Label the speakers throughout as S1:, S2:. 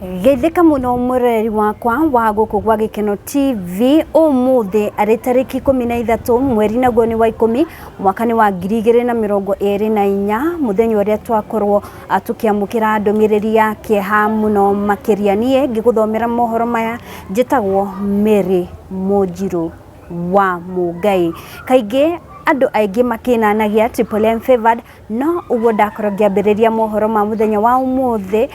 S1: Geithĩka mũno mwĩroreri wakwa wa gũkũ gwa Gĩkeno TV. Ũmũthĩ arĩ tarĩki 13, mweri naguo nĩ wa 10, mwaka nĩ wa 2024, mũthenya ũrĩa twakorwo tũkĩamũkĩra ndũmĩrĩri ya kĩeha mũno makĩria. Niĩ ngĩgũthomera mohoro maya njĩtagwo Mary Mũnjirũ wa Mũngai. Kaingĩ andũ aingĩ makĩnanagia Triple M Favored. No ũguo ndakorwo ngĩambĩrĩria mohoro ma mũthenya wa ũmũthĩ,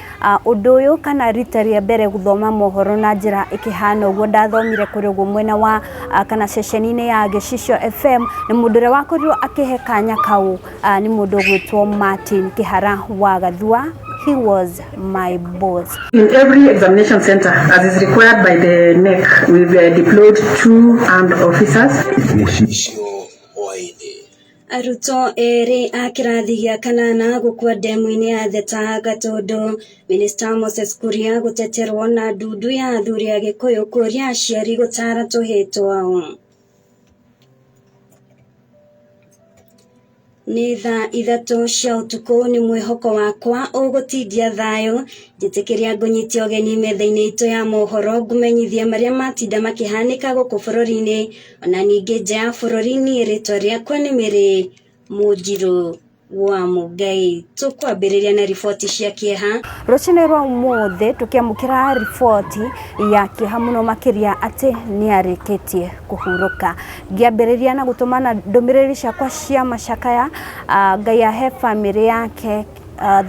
S1: ũndũ ũyũ kana rita rĩa mbere gũthoma mohoro na njĩra ĩkĩhana ũguo, ndathomire kũrĩa ũguo mwena wa kana ceceni-inĩ ya Gĩcicio FM, na mũndũ ũrĩa wakorirwo akĩhe kanya kau nĩ mũndũ ũgwĩtwo Martin Kĩhara wa Gathua, he was my boss.
S2: In every examination center, as is required by the NEC, we've deployed two armed officers.
S3: Gĩcicio hwaĩ-inĩ.
S4: Arutwo erĩ a kĩrathi gĩa kanana gũkua ndemu-inĩ ya Theta Gatũndũ. Minista Moses Kuria gũteterwo na ndundu ya athuri a Gĩkũyũ kũria aciari gũtara tũhĩĩ twao. Nĩ thaa 3 cia ũtukũ, nĩ mwĩhoko wakwa ũgũtindia thayũ. Njĩtĩkĩria ngũnyite ũgeni metha-inĩ itũ ya mohoro, ngũmenyithie marĩa matinda makĩhanĩka gũkũ bũrũri-inĩ ona ningĩ nja ya bũrũri. Niĩ rĩtwa rĩakwa nĩ Mary Mũnjirũ wa Mũngai. Tũkwambĩrĩria na riboti cia kĩeha.
S1: Rũcinĩ rwa ũmũthĩ tũkĩamũkĩra riboti ya kĩeha mũno makĩria atĩ nĩ arĩkĩtie kũhurũka. Ngĩambĩrĩria na gũtũmana ndũmĩrĩri ciakwa cia macakaya, Ngai ahe bamĩrĩ yake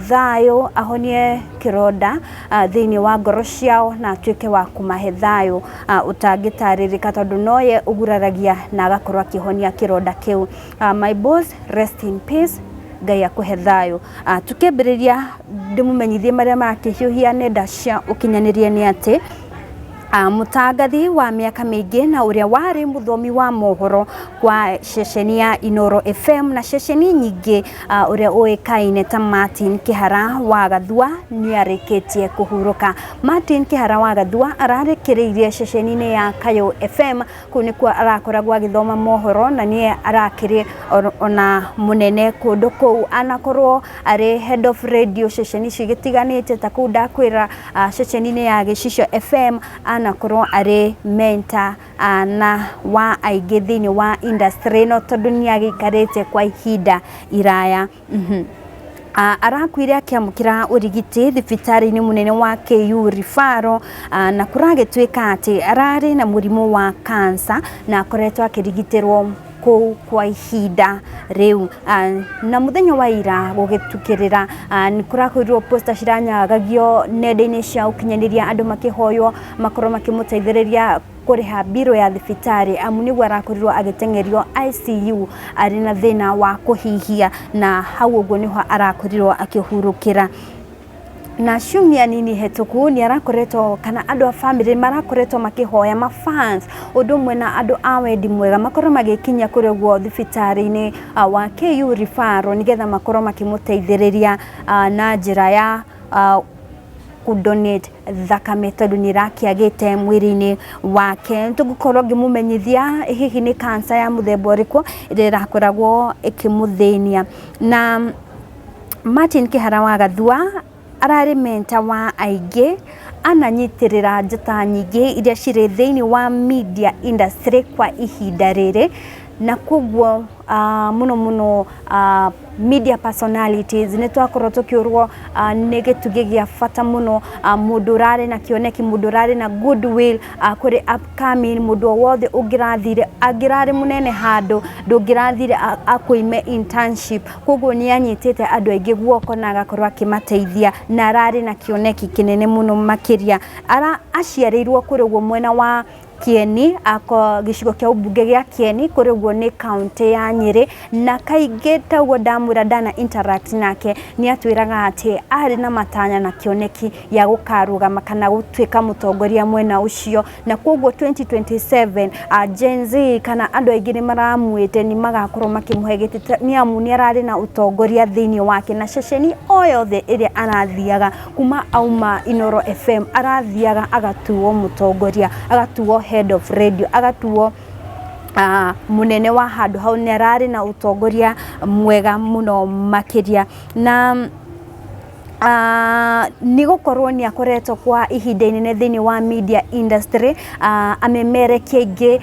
S1: thayũ, ahonie kĩronda thĩinĩ wa ngoro ciao na atuĩke wa kũmahe thayũ ũtangĩtarĩrĩka, tondũ noye ũguraragia na agakorwo akĩhonia kĩronda kĩu. My boss, rest in peace, Ngai akũhe thayũ. Tukĩambĩrĩria ndĩmũmenyithie marĩa marakĩhiũhia nenda cia ũkinyanĩria nĩ atĩ mũtangathi wa mĩaka mĩingĩ na ũrĩa warĩ mũthomi wa mohoro kwa ceceni ya Inoro FM na ceceni nyingĩ, ũrĩa ũĩkaine ta Martin Kĩhara wa Gathua, nĩ arĩkĩtie kũhurũka. Martin Kĩhara wa Gathua ararĩkĩrĩirie ceceni-inĩ ya Kayũ FM, kũu nĩkuo arakoragwo agĩthoma mohoro na nĩye arakĩrĩ ona mũnene kũndũ kũu. Anakorwo arĩ head of radio ceceni cigĩtiganĩte ta kũu ndakwĩra, ceceni-inĩ ya Gĩcicio FM, anakorwo arĩ mentor na wa aingĩ thĩinĩ wa industry ĩno, tondũ nĩ agĩikarĩte kwa ihinda iraya. Arakuire akĩamũkĩra ũrigiti thibitarĩ-inĩ mũnene wa KU Referral, na kũragĩtuĩka atĩ ararĩ na mũrimũ wa cancer na akoretwo akĩrigitĩrwo kũu kwa ihinda rĩu. Na mũthenya wa ira gũgĩtukĩrĩra, nĩ kũrakorirwo poster ciranyagagio nenda-inĩ cia ũkinyanĩria, andũ makĩhoywo makorwo makĩmũteithĩrĩria kũrĩha mbirũ ya thibitarĩ, amu nĩguo arakorirwo agĩteng'erio ICU arĩ na thĩna wa kũhihia, na hau ũguo nĩho arakorirwo akĩhurũkĩra. Na ciumia nini hetũku nĩ arakoretwo kana andũ a bamĩrĩ marakoretwo makĩhoya ma fans ũndũ ũmwe na andũ a wendi mwega makorwo magĩkinya kũrĩa ũguo thibitarĩ-inĩ wa KU Referral, nĩgetha makorwo makĩmũteithĩrĩria na njĩra ya kũ donate thakame, tondũ nĩ ĩrakĩagĩte mwĩrĩ-inĩ wake. Tũngĩkorwo ngĩmũmenyithia hihi nĩ cancer ya mũthemba ũrĩkũ ĩrĩa ĩrakoragwo ĩkĩmũthĩnia. Na Martin Kĩhara wa Gathua ararĩ mentor wa aingĩ, ananyitĩrĩra njata nyingĩ iria cirĩ thĩinĩ wa media industry kwa ihinda rĩrĩ, na koguo mũno mũno media personalities nĩ twakorwo tũkĩũrwo nĩ gĩtugĩ gĩa bata mũno, mũndũ ũrarĩ na kĩoneki, mũndũ ũrarĩ na goodwill kũrĩ upcoming, mũndũ o wothe ũngĩrathire angĩrarĩ mũnene handũ ndũngĩrathire akũime internship. Koguo nĩ anyitĩte andũ aingĩ guoko na agakorwo akĩmateithia, na ararĩ na kĩoneki kĩnene mũno makĩria. Ara aciarĩirwo kũrĩ ũguo mwena wa Kieni, ako gĩcigo kĩa ũmbunge gĩa Kieni, kũrĩ ũguo nĩ kaũntĩ ya Nyĩrĩ. Na kaingĩ ta ũguo ndamwĩra ndana interact nake, nĩ atwĩraga atĩ arĩ na matanya na kĩoneki gĩa gũkarũgama kana gũtuĩka mũtongoria mwena ũcio, na koguo 2027 Gen Z kana andũ aingĩ nĩ maramwĩte nĩ magakorwo makĩmũhe gĩtĩ, nĩ amu nĩ ararĩ na ũtongoria thĩinĩ wake, na ceceni o yothe ĩrĩa arathiaga kuma auma Inoro FM arathiaga agatuo mũtongoria, agatuo head of radio, agatuo mũnene wa handũ hau. Nĩ ararĩ na ũtongoria mwega mũno makĩria. Na Nĩ gũkorwo nĩ akoretwo kwa ihinda inene thĩinĩ wa media industry, amemerekia aingĩ,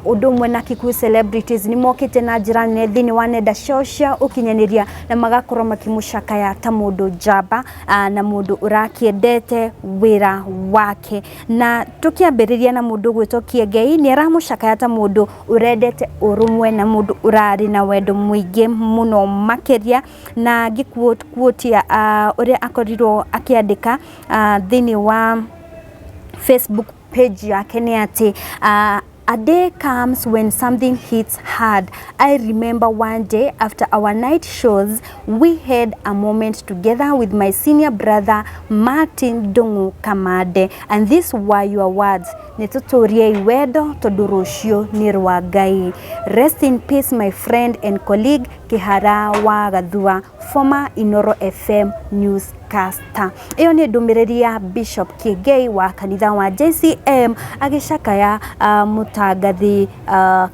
S1: ũndũ ũmwe na Kikuyu celebrities nĩ mokĩte na njĩra nene thĩinĩ wa nenda ciao cia ũkinyanĩria na magakorwo makĩmũcakaya ta mũndũ njamba, na mũndũ ũrakĩendete wĩra wake. Na tũkĩambĩrĩria na mũndũ ũgwĩtwo Kiengei, nĩ aramũcakaya ta mũndũ ũrendete ũrũmwe na mũndũ ũrarĩ na wendo mũingĩ mũno makĩria. Na ngĩkuotia ũrĩa akorirwo akĩandĩka thĩinĩ wa Facebook page yake nĩ atĩ, "A day comes when something hits hard. I remember one day after our night shows, we had a moment together with my senior brother Martin Ndung'u Kamande. And these were your words. Nĩ tũtũriei wendo tondũ rũciũ nĩ rwa Ngai. Rest in peace, my friend and colleague Kihara wa Gathua, former Inoro FM newscaster." Ĩyo nĩ ndũmĩrĩri ya Bishop Kiengei wa kanitha wa JCM agĩcakaya mũtangathi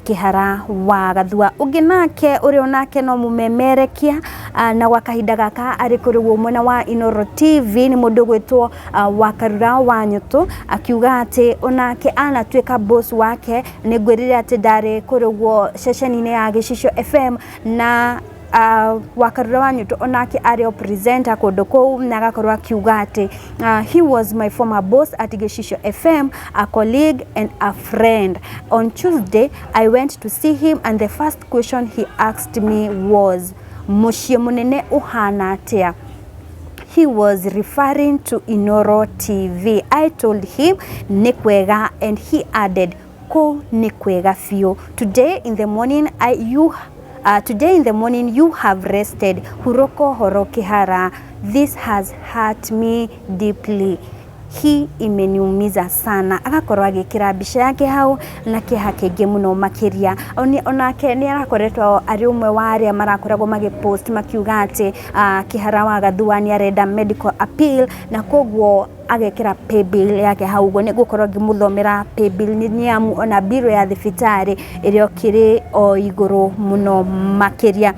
S1: Kihara wa Gathua. Ũngĩ nake ũrĩa onake no mũmemerekia, na gwa kahinda gaka arĩ kũrĩgwo mwena wa Inoro TV, nĩ mũndũ ũgwĩtwo Wakarura wa Nyũtũ, akiuga atĩ onake anatuĩka boss wake. Nĩ ngwĩrire atĩ ndarĩ kũrĩgwo ceceni-inĩ ya Gĩcicio FM, na Wakarura wa Nyũtũ onake arĩ o presenter kũndũ kũu, na agakorwo akiuga atĩ, "He was my former boss at Gĩcicio FM, a colleague and a friend. On Tuesday I went to see him and the first question he asked me was, 'Mũciĩ mũnene ũhana atĩa?' He was referring to Inoro TV. I told him nĩ kwega and he added, 'Kũ nĩ kwega biũ. Today in the morning you have rested. Huroko horo Kihara. This has hurt me deeply." Hii imeniumiza sana. Agakorwo agĩkĩra mbica yake hau na kĩeha kĩingĩ mũno makĩria. Onake nĩ arakoretwo arĩ ũmwe wa arĩa marakoragwo magĩpost makiuga atĩ Kĩhara wa Gathua nĩ arenda medical appeal, na koguo agekĩra paybill yake hau. Ũguo nĩ ngũkorwo ngĩmũthomera paybill nĩ amu ona bill ya thibitarĩ ĩrĩa ũkĩrĩ o igũrũ mũno makĩria.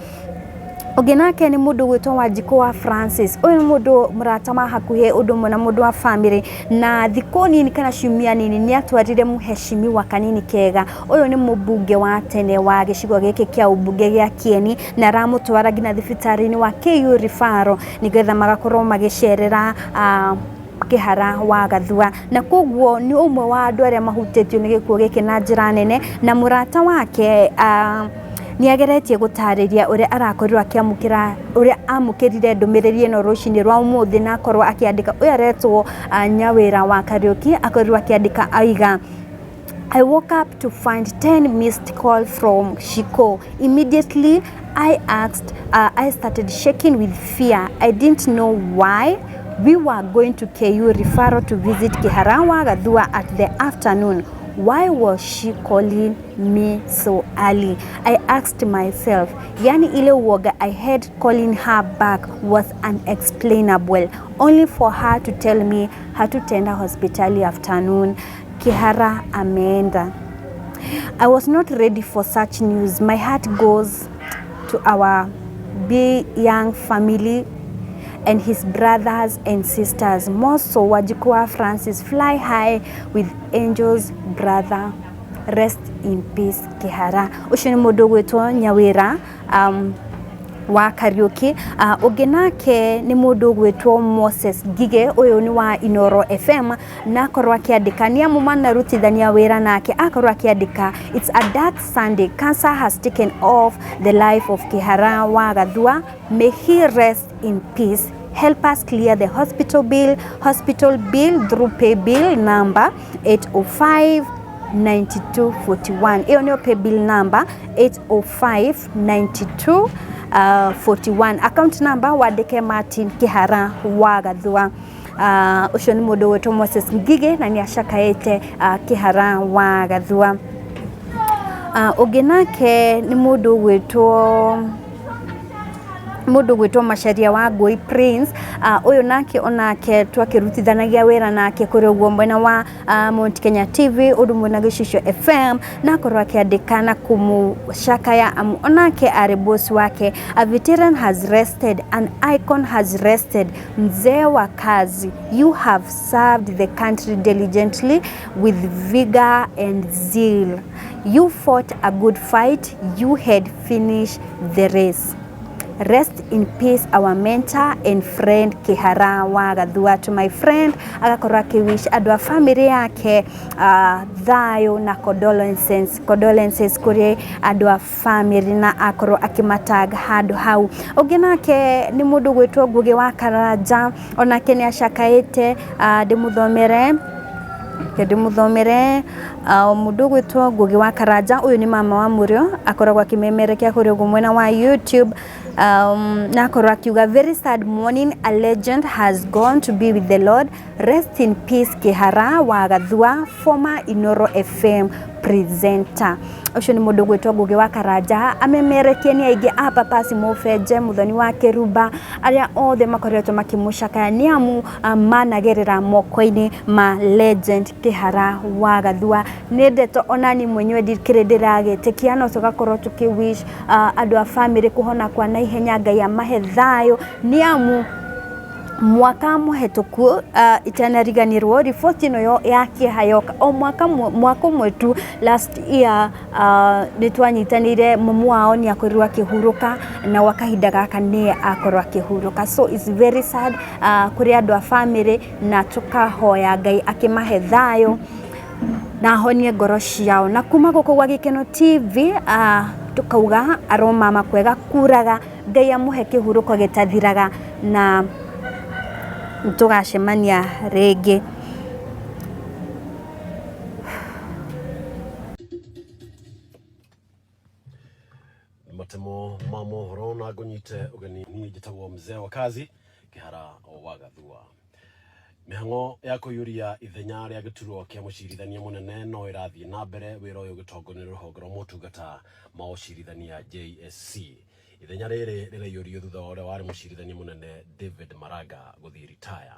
S1: Ũngĩ nake nĩ mũndũ gwĩtwo Wanjikũ wa Francis. Ũyũ nĩ mũndũ mũrata wa hakuhĩ, ũndũ ũmwe na mũndũ wa family, na thikũ nini kana ciumia nini nĩ atwarire mũheshimiwa Kanini Kega. Ũyũ nĩ mũmbunge wa tene wa gĩcigo gĩkĩ kĩa ũmbunge gĩa Kieni, na aramũtwara nginya thibitarĩ-inĩ wa KU Referral nĩgetha magakorwo magĩcerera Kĩhara wa Gathua. Na koguo nĩ ũmwe wa andũ arĩa mahutĩtio nĩ gĩkuũ gĩkĩ na njĩra nene, na mũrata wake nĩ ageretie gũtarĩria ũrĩa arakorirwo akĩamũkĩra, ũrĩa amũkĩrire ndũmĩrĩri ĩno rũcinĩ rwa ũmũthĩ, na akorwo akĩandĩka. Ũyũ aretwo Nyawĩra wa Kariũki, akorirwo akĩandĩka aiga, "I woke up to find 10 missed call from Shiko. Immediately I asked, I started shaking with fear. I didn't know why. We were going to KU referral to visit Kiharawa Gathua at the afternoon. Why was she calling me so early? I asked myself. Yani ile uoga I had calling her back was unexplainable. Only for her to tell me hatutaenda hospitali afternoon. Kihara ameenda. I was not ready for such news. My heart goes to our big young family and his brothers and sisters. More so Wajikwa Francis, fly high with angels, brother. Rest in peace, Kihara." Ũcio nĩ mũndũ ũgwĩtwo Nyawĩra wa Kariũki. Ũngĩ nake nĩ mũndũ ũgwĩtwo Moses Ngige, ũyũ nĩ wa Inoro FM, na akorwo akĩandĩka nĩ amu manarutithania wĩra nake, akorwo akĩandĩka, "It's a dark Sunday. Cancer has taken off the life of Kihara wa Gathua. May he rest in peace. Help us clear the hospital bill through pay bill number 805 9241." Ĩyo nĩyo pay bill number, 805 92 41. Account number wandĩke Martin Kihara wa Gathua. Ũcio nĩ mũndũ wĩtwo Moses Ngige na nĩ acakaĩte Kihara wa Gathua. Ũngĩ nake nĩ mũndũ ũgwĩtwo Mũndũ gwĩtwo Macharia wa Ngũi Prince, ũyũ nake onake twakĩrutithanagia wĩra nake kũrĩ ũguo mwena wa Mount Kenya TV ũndũ ũmwe na Gĩcicio FM, na akorwo akĩandĩka na kũmũcakaya amu onake arĩ boss wake. A veteran has rested, an icon has rested, mzee wa kazi, you have served the country diligently with vigor and zeal. You fought a good fight, you had finished the race. Rest in peace our mentor and friend Kihara wa Gathua. To my friend agakorwo akĩwish andũ a family yake thayũ na condolences, condolences kũrĩ andũ a family na akorwo akĩmatag handũ hau. Ũngĩ nake nĩ mũndũ gwĩtwo Ngugi wa Karanja, onake nĩ acakaĩte, ndĩmũthomere ndĩmũthomere mũndũ ũgwĩtwo Ngugi wa Karanja, ũyũ nĩ mama wa Mũrĩo, akoragwo akĩmemerekia kũrĩa ũguo mwena wa YouTube, na akorwo akiuga, "Very sad morning, a legend has gone to be with the Lord. Rest in peace Kihara wa Gathua, former Inoro FM presenter." Ũcio nĩ mũndũ ũgwĩtwo Ngugi wa Karanja, amemerekie nĩ aingĩ a Papasi Mũbenje, Mũthoni wa Kĩrumba, arĩa othe makoretwo makĩmũcakaya nĩ amu managerera moko-inĩ ma legend Kihara wa Gathua. Nĩ ndeto onani mwenyewe ndikĩrĩ ndĩragĩtĩkia, no tũgakorwo tũkĩ wish andũ a family kũhona kwa naihenya, Ngai amahe thayũ, nĩ amu mwaka mũhetũku, itanariganĩrwo riboti ĩno ya kĩeha yoka o mwaka mwaka ũmwe tu last year, nĩ twanyitanĩire mumu wao nĩ akorirwo akĩhurũka, na gwa kahinda gaka nĩ akorwo akĩhurũka. So it's very sad kũrĩ andũ a family, na tũkahoya Ngai akĩmahe thayũ na ahonie ngoro ciao. Na kuma gũkũ gwa Gĩkeno TV, tukauga aromama kwega kuraga, Ngai amũhe kĩhurũko gĩtathiraga, na tũgacemania rĩngĩ.
S5: Matemo ma mohoro na ngũnyite ũgeni, niĩ njĩtagwo mzee wa kazi Kĩhara wa Gathua. Mĩhang'o ya kũiyũria ithenya rĩa gĩturwa kĩa mũcirithania mũnene no ĩrathiĩ na mbere, wĩra ũyũ ũgĩtongorio nĩ rũhonge rwa motungata ma ũcirithania JSC. Ithenya rĩrĩ rĩraiyũrio thutha wa ũrĩa warĩ mũcirithania mũnene David Maraga gũthiĩ ritaya.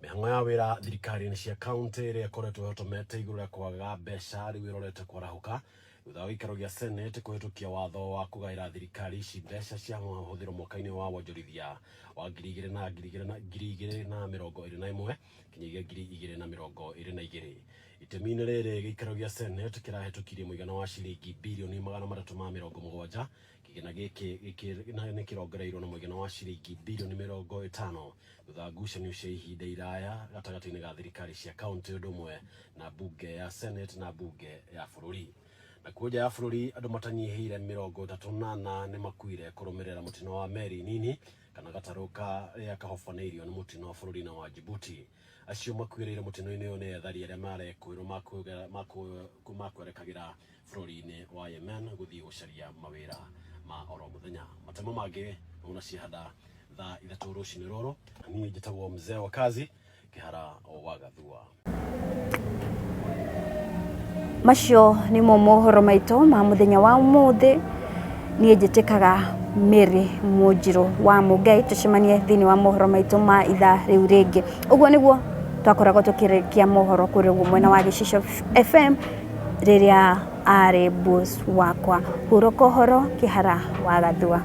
S5: Mĩhang'o ya wĩra thirikari-inĩ cia kaunti ĩrĩa ĩkoretwo ĩhotomete igũrũ rĩa kwaga mbeca rĩu ĩrorete kwarahũka thutha wa gĩikaro gĩa Senate kũhĩtũkia watho wa kũgaĩra thirikari ici mbeca cia mahũthĩro mwaka-inĩ wa wonjorithia wa 2021 kinyagia 2022. Itemi-inĩ rĩrĩ, gĩikaro gĩa Senate kĩrahĩtũkirie mũigana wa ciringi birioni 370. Kĩgĩna gĩkĩ nĩ kĩrongereirwo na mũigana wa ciringi birioni 50 thutha wa ngucanio cia ihinda iraya gatagatĩ-inĩ ga thirikari cia kaunti ũndũ ũmwe na mbunge ya Senate na mbunge ya bũrũri. Na kuo nja ya bũrũri, andũ matanyihĩire 34 nĩ makuire kũrũmĩrĩra mũtino wa meri nini kana gatarũ karĩa kahobanĩirio nĩ mũtino bũrũri-inĩ wa Djibouti. Acio makuĩrĩire mũtino-inĩ ũyũ nĩ ethari arĩa marekwĩrwo makwerekagĩra bũrũri-inĩ wa Yemen gũthiĩ gũcaria mawĩra ma oro mũthenya. Matemo mangĩ ona ciahanda thaa 3 rũcinĩ rũrũ. Niĩ njĩtagwo mzee wa kazi Kĩhara wa Gathua.
S1: Macio nĩmo mohoro maitũ ma mũthenya wa ũmũthĩ. Niĩ njĩtĩkaga Mary Mũnjirũ wa Mũngai, tũcemanie thĩinĩ wa mohoro maitũ ma ithaa rĩu rĩngĩ. Ũguo nĩguo twakoragwo tũkĩrĩkia mohoro kũrĩ ũguo mwena wa Gĩcicio FM rĩrĩa arĩ boss wakwa. Hurũka ũhoro, Kĩhara wa Gathua.